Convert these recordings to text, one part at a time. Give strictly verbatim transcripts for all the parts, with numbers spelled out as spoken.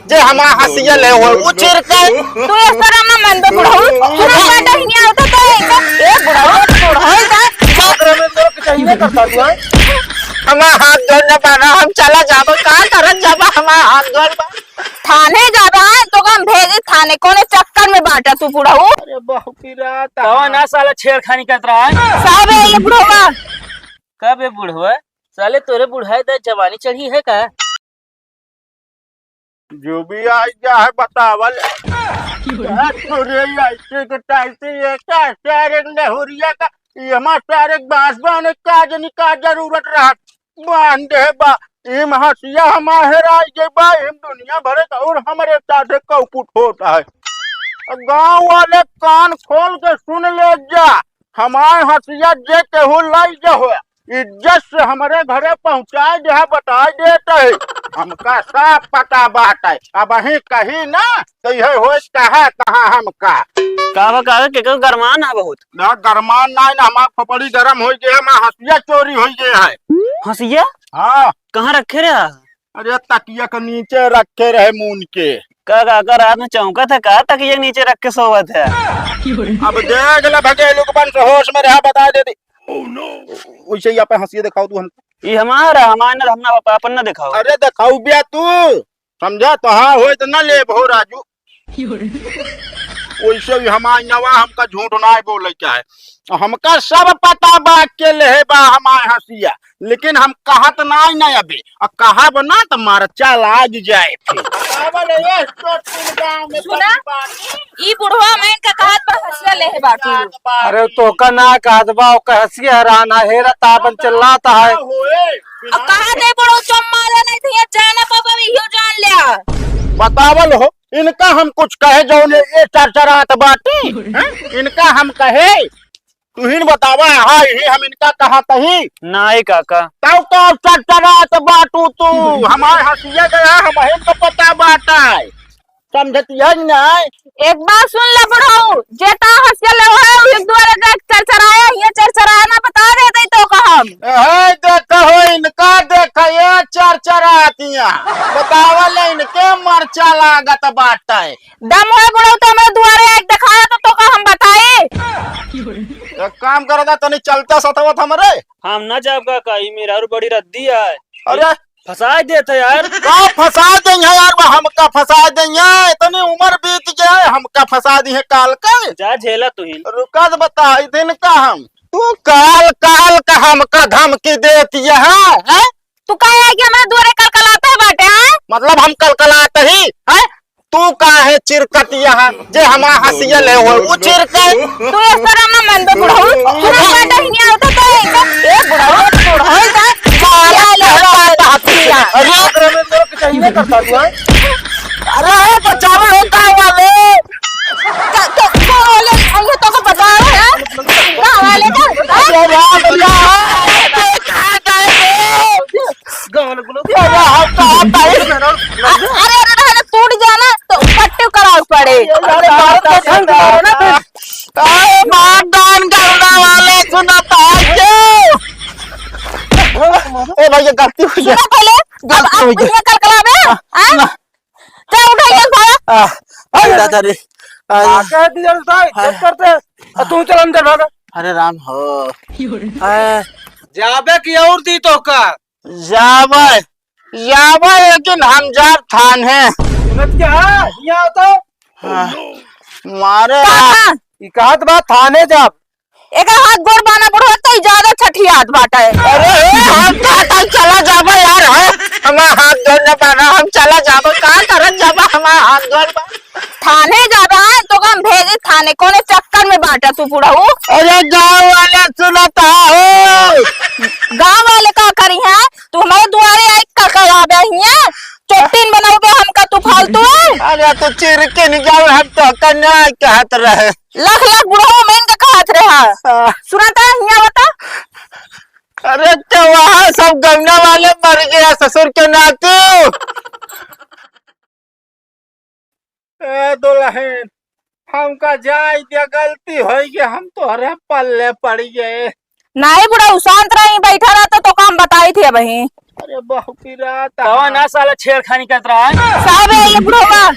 जे हमार हंसिया ले हो, उ चिरके। तू इस तरह ना मन दे बुढ़ऊ। सुना बेटा, हियां होता तो एक, ए बुढ़ऊ, बुढ़ऊ का। बाप रे, मैं तो कुछ नहीं करता तू, हैं? हमार हाथ जोड़ न पाना, हम चला जाबो, का करत जाबो, हमार हाथ जोड़ बा। थाने जाबा है, तो हम भेजे थाने, कौने चक्कर में बाटा तू बुढ़ऊ? अरे बाप की रात। कौन ना साला छेड़खानी करत रहा है? साहब है ये बुढ़वा। कब ये बुढ़वा? साले तोरे बुढ़ाए दा जवानी चढ़ी है का? जो भी आई जा है बतावल। अरे आई के टाइसी ये का सारे लहुरिया का, ये हमार सारे बांस बाने का जनी का जरूरत रहा। बांध दे बा, इम हंसिया हमार हेराई गई बा, इम दुनिया भरे का और हमरे साथे कौकुट होता है। गांव वाले कान खोल के सुन ले जा, हमार हंसिया जे केहू लाई जे हो, इज्जत से हमरे घरे पहुंचाए दे, बताए देत है। हमका सब पता बात है, अबहीं कही ना तो यह होई कहा कहा हमका। का बा, का बा, केकर गरमान है बहुत? ना गरमान ना, ना हमार खोपड़ी गरम होई गए, हमार हंसिया चोरी होई गए है। हंसिया? हाँ। कहाँ रखे रहा? अरे तकिया के नीचे रखे रहे मून के। का, का, का रात में चौंकत है का, तकिया के नीचे रख के सोवत है? अब देख ले भगेलू के बंस होश में रहा, बता दे दी। वैसे ही आप हंसिया दिखाओ तू हमको। ये हमारा, हमारा ना, हम ना, अपन ना दिखाओ। अरे दिखाओ बिया तू, समझा? तोहार होई तो ना लेब हो राजू। वैसे भी हमार नवा हमका झूठ ना बोले के है, हमका सब पता बा के लेहे बा हमार हंसिया, लेकिन हम कहत नाई ना अबे, और कहब ना तो मरचा लाग जाए फिर। सुना, ई बुढ़वा मैं का कहत बा हंसिया लेहे बाटू। अरे तोका ना कहत बा, ओकर हंसिया हराना हेरा ताबन चिल्लाता है। अब कहा दे बुढ़ऊ चम्मा ले नहीं तो ये जाना पापा भी इहो जान लिया। बतावल हो, इनका हम कुछ कहे जौन ये चरचरात बाटी, हैं? इनका हम कहे, तुहिन बतावा, हाँ, यही हम इनका कहा तही। नाई काका। तब तो चरचरात बाटू तू, हमार हंसिया गया, हम इनको पता बाटा है। समझतिया कि नाई? एक बात सुन ले बुढ़ऊ, जे ता हंसिया ले है, उही द्वारे देख चरचराया, ये चरचराया ना बता देते तो कहम। ए, देखो, इनका देखो, ये चरचरातियां। बतावा ले, इनके मरचा लागत बाटे। दम होए बुढ़ऊ तो हमरे दुआरे आके देखाया तो तोका हम बताई। एक काम करो दा, तनी चलता सतवत हमरे। हम ना जाब काका, ई मेहरारू बड़ी रद्दी है। अरे फंसाए देत है यार। का फंसा देंगे यार, बा हमका फंसा देंगे, इतनी उम्र बीत गया है, हमका फंसा दी है काल का। जा झेला तुही। रुका तो बता, ई दिन का हम। तू काल, काल का हमका धमकी देती है, हैं? तू काहे आके हमारे दुआरे कलकलाते बाटे, हैं? मतलब हम कलकलाते ही, हैं? तू काहे चिरकत यहाँ, जे हमार हंसिया ले हो, उ चिरके। तू इस तरह ना मन दे बुढ़ऊ, सुना बेटा हियां होता तो एक, ए बुढ़ऊ, बुढ़ऊ का, साला ले हो, हंसिया। अरे, अरे, मैं तो कुछ नहीं करता तू, हैं? अरे, बचावा हो, का वाले? का, का, का वाले? ये तो को बचावा है? का वाले का? अरे, राम, राम। गाँव वाले बोलो। अरे, अरे, अरे, अरे, टूट जाना तो पट्टी करावे पड़े। अरे, बाप का ठंड मारो ना फिर। अरे, बाप दान करने वाले सुनता है क्यों? ए भाई, ये गलती हुई है। सुनो पहले, अब गलती आप हुई है। मुझे कलकलावे, हाँ, हाँ? ना। चल उठा ये भाड़ा। आ, अरे दादा रे। आ, आ, कह दिया था, हाँ। चेक करते। आ, तू चल अंदर भागा। अरे राम हो। आ, जाबे की और दी तो का? जाबे, जाबे, लेकिन हम जाब थाने। सुनत क्या है? यहाँ तो। हाँ। मारे कहाँ? ई कहत बा थाने जाब। एकर हाथ गोड़ बाना बुढ़वा तो ज्यादा छठियात बाटे। अरे ए, हम का, का चला जाबा यार, है? हमार हाथ गोड़ न बाना, हम चला जाबा, का करत जाबा, हमार हाथ गोड़ बा। थाने जाबा, तो हम भेजे थाने, कौने चक्कर में बाटा तू बुढ़ऊ? अरे गाँव वाले सुनत हो। गाँव वाले का करी हैं? तू हमारे दुआरे आई का कराबे हियाँ? चोटिन बनाबे हमका तू फालतू है? अरे तू चिरकिन गाँव हम तो कन्या कहत रहे। लख लख बुढ़ऊ में इनका कहत रहा। हाँ। सुना था, हियाँ बता। अरे तो वहाँ सब गौना वाले मर गया ससुर के नातू। ए दुल्हन, हमका जाए दे, गलती होई गई, हम तोहरे पल्ले पड़ गए। नाहीं बुढ़ऊ, शांत रही, बैठा रहा तो, तो काम बताई थी अबहीं। अरे बहु पिरात कौन है। ना साला छेड़खानी करत रहा है? साहब, ये बुढ़वा।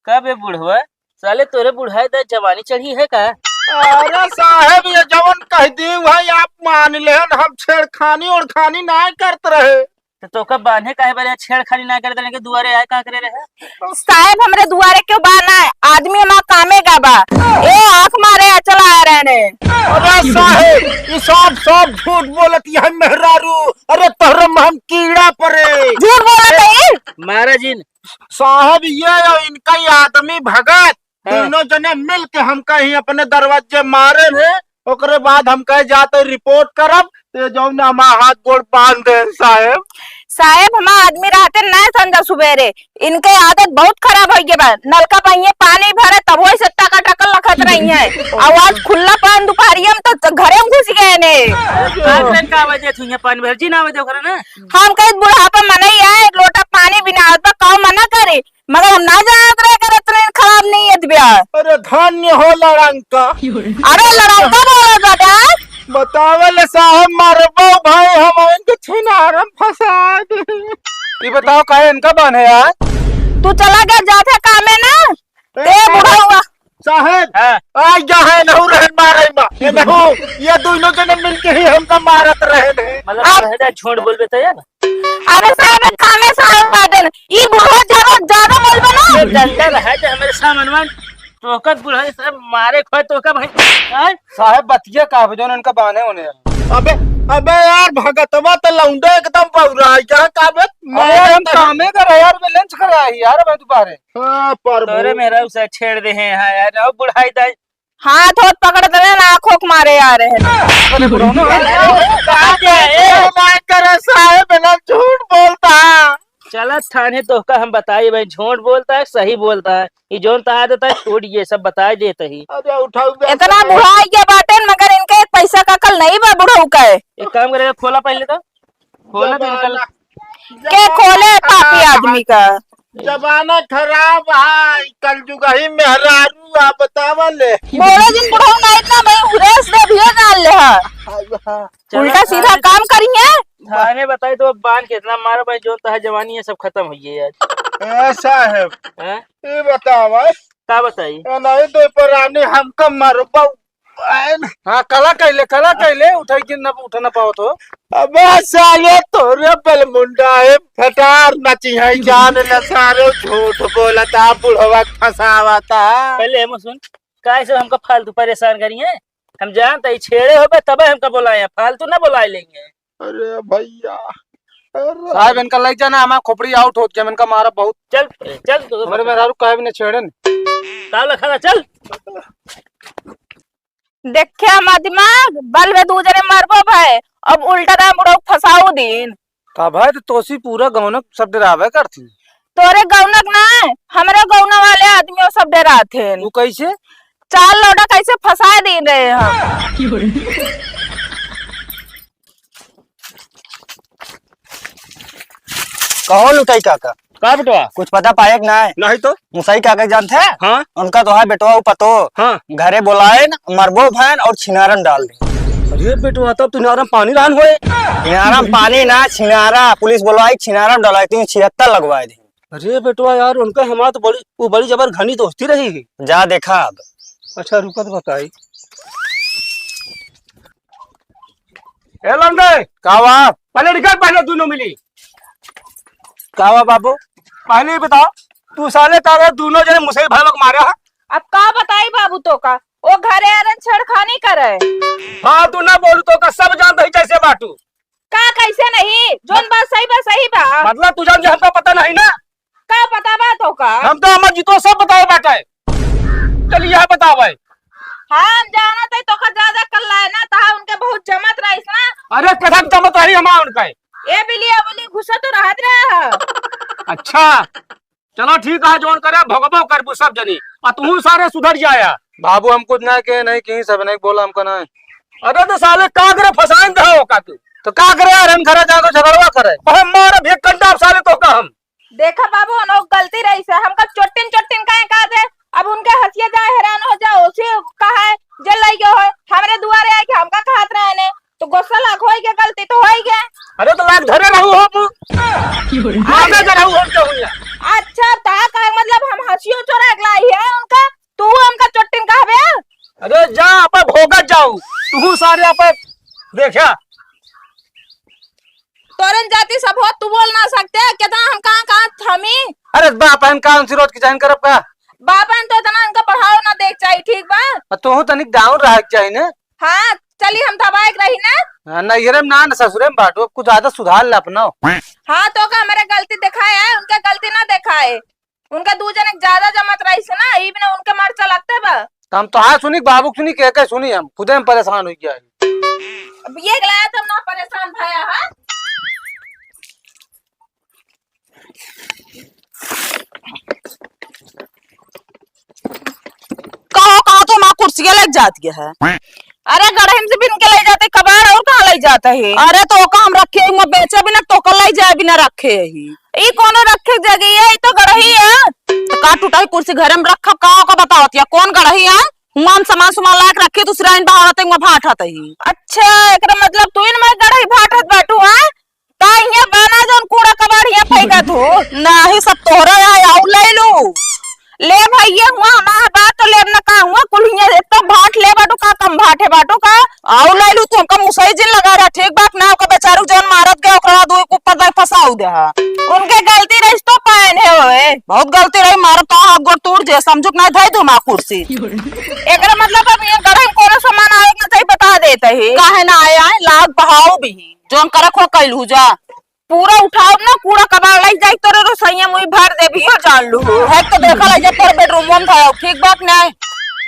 कब ये बुढ़वा? साले तोरे बुढ़ाई दा जवानी चढ़ी है का? अरे साहब, ये जवन कह दी वही आप मान लेन, हम छेड़खानी ओड़खानी ना करत रहे। तो तोका बान्हे काहे बरे छेड़खानी ना करत रहे, दुआरे आए का करे रहे? साहेब, हमरे दुआरे क्यों बा ना? आदमी हमार कामे का बा। ए, आँख मारे आ चला आ रहे ने। अरे साहेब, ई सब, सब झूठ बोलत यह मेहरारू। अरे तोहरे में हम कीड़ा परे। झूठ बोलत है ई। महाराज जी। साहेब, ये यो इनका ही आदमी भगत, हाँ। दोनों जने मिल के हमका ही अपने दरवाजे मारे हैं। ओकरे बाद हम कहे जाते रिपोर्ट करब, ते जौन हमार हाथ गोड़ बांध दे साहेब। साहेब, हमार आदमी रहते ना संझा सुबेरे, इनके आदत बहुत खराब होइ गए बा। नलका पहिए पानी भरे तब वही से टका टका लखत रही है। आवाज खुल्ला पान दुपहरिया में तो घरे में घुस गए ने। रात में का बजे थी पानी भर जी ना बजे ओकरा ना। हम कहे बुढ़ापा मनई है, एक लोटा पानी बिना आवत बा, काऊ मना करे। मगर हम ना जानत रहे कि इतना खराब नहीं है बिया। अरे धन्य हो लड़ंका। अरे लड़ंका बोला दादा। बतावे ले साहब, मारबो भाई, हम इनके छिनारम फंसा दे। ये बताओ काहे इनका बांधे यार? तू चला गया जाते कामे ना। ए, ए बुढ़ा हुआ। साहब, हाँ। आ जा है, नहु रहन मारे बा। ए नहु, ये दोनों जने मिलके ही हमका मारत रहे ने। मतलब आप रह जा, झूठ बोलबे तो यार। अरे साहब, खाने साहब बादन, ई बुढ़ो जरा ज्यादा बोलबे ना। ये डंडा रहा है तो हमारे सामान मान, तोहका बुढ़ाई साहब मारे खोए तोहका भाई। आय? साहब बतिया का बे, जौन इनका बांधे होने हैं। अबे, अबे यार, भगतवा तो लौंडा एकदम बौरा है, क्या का बे? अरे यार, हम तो कामे कर रहे यार, बे लंच कर रहा है यार, भाई दोबारे। हाँ, पर तोरे मेरा उसे छेड़ दे हैं, हाँ यार, अब बुढ़ाई दाई। हाथ होत पकड़ देवे ना, आँखों के मारे आ रहे हैं। अरे बुढ़ौनो। अरे, का दे, ए? ना करे साहेब, ना झूठ बोलता। चला थाने तोहका हम बताई भाई, झूठ बोलता है, सही बोलता है। ये जौन तहा देता है, छोड़ ये सब बताई देते ही। अरे उठाओ बे। इतना बुढ़ाई के बाटेन, मगर इनके एक पैसा का अकल नहीं बा बुढ़ऊ का। एक काम करेगा, खोला पहले तो। खोला तो निकल। जमाना, के खोले जमाना पापी खराब आदमी है। का। जमाना खराब है, कलजुग ही मेहरारू आ बतावा ले। बोले जिन बुढ़ऊ ना इतना भाई उरेस दे भी डाल ले है। हाँ। उल्टा सीधा काम करिए। थाने बताई तो अब बांध के इतना मारो भाई, जो तहा जवानी है सब खत्म हुई है यार। ऐसा है। हैं? ये बतावा। का बताई? ए, नहीं दे परानी हमका मरबा। हाँ, कला कैले, कला कैले, उठाई के न उठ न पावत हो। अबे साले तोरे बलमुंडा है, फटार नची है, जान ले सारे झूठ बोलता बुढ़वा फंसावता। पहले हम सुन, काहे से हमका फालतू परेशान करी है? हम जानते ही छेड़े होबे तबे हमका बोलाए, फालतू ना बोलाए लेंगे। अरे भैया, अरे। साहब, इनका लग जाना, हमारा खोपड़ी आउट होत गया, इनका मारा बहुत। चल, चल, तो हमारे मेहरारू काहे भी नहीं छेड़न। ताव लखा ना, चल। देखे हमार दिमाग, बल में दू जने मरबो भाई, अब उल्टा दाम बुढ़ऊ फंसाऊ दिन। का भाई, तो तोसी पूरा गौनक सब डरावे करती। तोरे गौनक ना, हमरे गौना वाले आदमियों सब डरात हैं। वो कैसे? चार लौंडा कैसे फंसा दे रहे हैं। कहो लुटाई काका। का बेटवा? कुछ पता पाए कि नाय? नहीं तो। मुसाई काका जानते हैं? हाँ। उनका तो है बेटवा, वो पतो। हाँ। घरे बोलाए न, मरबो भैन और छिनारम डाल दे। अरे बेटवा, तब तो छिनारम पानी रहन होए। छिनारम पानी ना, छिनारा। पुलिस बोलवाई, छिनारम डलवाई, तीन छिहत्तर लगवाए दे। अरे बेटवा यार, उनका हमार तो बड़ी, वो बड़ी जबर घनी दोस्ती रही है। जा देखा अब। अच्छा, रुका तो बताई। ए लंडे, का बा? पहले निकल, पहले दोनों मिली। का बा बाबू? पहले ये बताओ, तू साले तारा दोनों जने मुसई भाई लोग मारे हा? अब का बताई बाबू तो का, वो घरे आरन छेड़खानी करे। हाँ, तू ना बोलू तो का, सब जानत ही जैसे बाटू। का कैसे नहीं? जोन बात सही बा, सही बा। मतलब तू जान जे हमका पता नहीं ना? का पता बा तो का? हम तो हमर जितो सब बताए बाटे। चल यह बतावे। हाँ, हम जानत है तो का ज्यादा कर लाए ना, तहा उनके बहुत जमत रहीस ना। अरे कथक जमत रही हमार उनका। ए बिलिया बोली घुसा तो रहत रहे है। अच्छा। चलो ठीक है, जोन करे भोगबो करबू सब जनी। आ तू सारे सुधर जाया। बाबू हम कुछ ना के नहीं की, सब नहीं बोला हमका ना। अरे तो साले का करे फसाइन दे हो का तू? तो का करे यार, हम घरे जाके झगड़वा करे। अरे मार भी कंडा साले तो का हम। देखा बाबू, उनों गलती रहीस है, हमका चोटिन चोटिन काहे कहा दे। अब उनके हंसिया जाए, हैरान हो जाओ, उसे कहा है, जे लई गयो है, हमरे दुआरे आए के हमका कहत रहे ने, तो गुस्सा लाग होई गया, गलती तो होई गया। अरे तो लाग धरे रहू हो, देखा। तोरन जाति सब हो, तू बोल ना सकते, कितना हम कहाँ, कहाँ थमी? अरे बाप, हम कौन सी रोज की जान करब का? बाप, हम तो इतना इनका बढ़ाओ ना देख चाहिए, ठीक बा? आ, तोहू तनिक down रहे के चाहिए ना। हाँ, चली हम दबाए के रही ना। हाँ, नैहरे में ना, ना ससुरे में बाटू, अब कुछ ज्यादा सुधार ले अपना। हाँ, तो का हमारे गलती दिखाए है, उनका गलती ना दिखाए। उनका दू जने के ज्यादा जमत रही से ना, ई बिना उनके मर्चा लगते बा। तो हम तो हाँ सुनी, बाबू के सुनी, के के सुनी, हम खुदे हम परेशान हो गया है। अब ये गलाया तो ना परेशान भया है। कहो, कहाँ तो हमार कुर्सिया लग जाती है? अरे, गढ़हिम से बिन के ले जाते कबाड़, और कहाँ ले जाता है? अरे, तो ओका हम रखे ही, मैं बेचे बिना, तोका ले जाए बिना रखे ही। ई कोनो रखे के जगह है, ई तो गढ़ही है। तो का टूटा है कुर्सी घरे में रखब, का ओका बतावत या, कौन गढ़ही है? हुआं हम सामान सुमान लाके रखे, दूसरा इन बहावत है, हुआं भाटत ही। अच्छा, एकरा मतलब तू इन में गढ़ही भाटत बाटू, हैं? का इहाँ बना जौन कूड़ा कबाड़ इहाँ फेंकत हो? नाही, सब तोहरा है, आऊ ले लू। ले भैया, हुआं हमार बात तो लेब ना का हुआं, कुल हियाँ एक तो भाट ले बाटू का, कम भाटे बाटू का, आऊ ले लू, तू हमका मुसई जिन लगा रहा, ठीक बात ना, ओकर बेचारू जौन मारत गए, ओकरा बाद ओके ऊपर जाके फंसाऊ दे हा। उनके गलती रही तो पायन है होए। बहुत गलती रही, मारत तो हाथ गोड़ तोड़ जे, समझुक नहीं धई धुमा कुर्सी। एकरा मतलब अब ये गढ़े में कोनो सामान आवे के ना चाहिए, बता देते ही। काहे ना आए, आए, लाग बहाओ भी। जौन करे खो कैलहू जा। पूरा उठाओ ना, कूड़ा कबाड़ लग जाए, तोरे रसोइया मुई भर दे भी हो जान लू। है तो देखा लग जाए तोरे bedroom में धाओ, ठीक बात नहीं।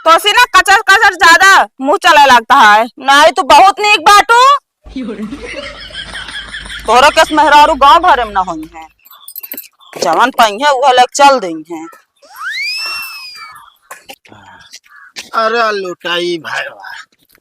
तो सी ना कचर कचर ज्यादा मुँह चले लगता है। नहीं, तू बहुत नीक बाटू। तोरा कस मेहरारू गाँव भरे में ना होई है। जवन पाई है, वह लेके चल देई है। अरे लुटाई भाई,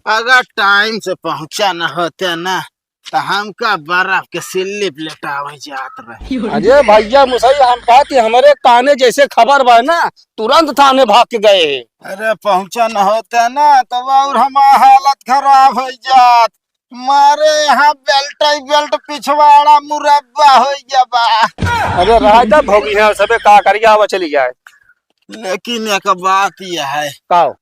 अगर time से पहुँचा न होते ना, तो हमका बर्फ के सिल्ली पे लेटावे जात रहे। अरे भैया मुसई, हम कहती हमरे काने जैसे खबर बा ना, तुरंत थाने भाग के गए। अरे पहुँचा न होते ना, तब और हमार हालत खराब हो जात। मारे यहाँ belt ही belt, पिछवाड़ा मुरब्बा हो गया बा। अरे राजा भोगी है सबे, का करिया, अब चली जाए। लेकिन एक बात यह है। का?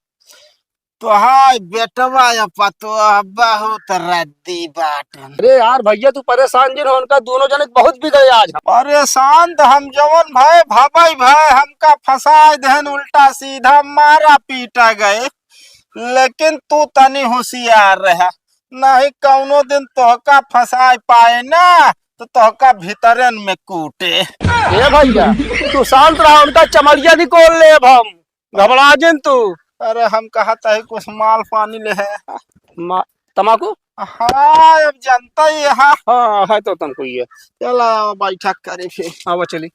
तोहार बेटवा या पतोह बहुत रद्दी बाटन। अरे यार भैया, तू परेशान जिन हो, उनका दोनों जने बहुत बिगड़े आज। परेशान तो हम जवन भय भबई भय, हमका फंसाए देहन, उल्टा सीधा मारा पीटा गए। लेकिन तू तनी होशियार रहा, नहीं कौनो दिन तोहका फंसाए पाए ना, तो तोहका भीतरन में कूटे। ए भैया, तू शांत रहा, उनका चमड़िया निकोल लेब हम। घबरा जिन तू। अरे हम कहत है कुछ माल पानी ले है। मा-, तमाकू? हाँ, अब जनता ही है। हाँ, है तो तमको ये। चला, बैठक करी फिर। आवा चली।